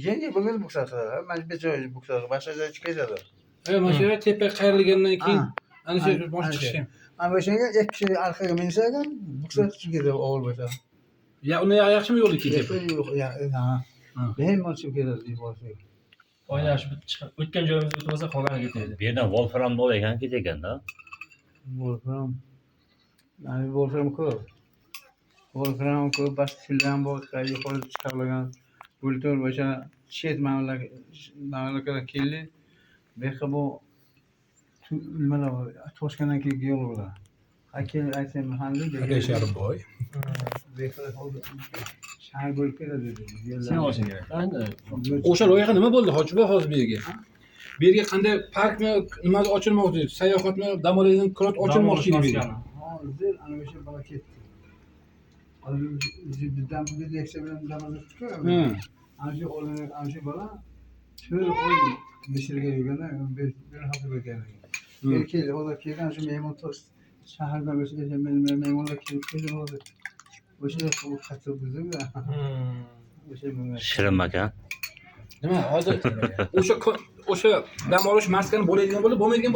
Yengil bo'lgan buksa qiladi. Mana bu joy buksa, boshqa joy chiqib ketadi. Mana shu yerga tepaga qayrilgandan keyin Ha. ana shu Ha, bosh ana shu. chiqishi. Mana bu yerga ikki kishi orqaga minsa ekan, buksa chiqib ketadi og'ir bo'lsa. Ya uni yaxshimi yo'lda ketyapti? Yo'q, ya, ha. Ha. Bemalol chiqib ketadi yuborsa. O'ynash chiqib o'tgan joyimizga o'tib olsa, qolgani ketadi. Bu yerdan Wolfram bor ekan, ketekanda. Wolfram. Yani Wolfram ko'p. Wolfram ko'p, boshqa tillar ham bor, yuqori chiqarilgan. Bultur o'sha chet mamlakatlar keldi. Bu yoqqa bu nimalar bor, Toshkentdan kelgan geologlar. Ha, kelib aytsam, handi Aka Sharifboy. Bu yoqqa hozir shahar bo'lib ketadi dedi. Sen olishing kerak. Endi O'sha loyiha nima bo'ldi, Hojiboy, hozir bu yerga? Bu yerga qanday parkmi, nima ochilmoqchi edi? Sayohatmi, dam oladigan kurort ochilmoqchi edi bu yerga. Hozir ana o'sha bola ketdi. Hozir bizdan biz Nexia bilan dam olishdik-ku. Ana shu o'g'lini, ana shu bola 4 oy Misrga yurganda bir hafta bo'lgan ekan. Bir keldi, hozir kelgan shu mehmon shahardan o'sha mehmonlar kelib keldi hozir. O'sha qattiq buzib o'sha bo'lgan. Shirin makan. Nima hozir o'sha dam olish maskani bo'ladigan bo'ldi, bo'lmaydigan bo'ldi.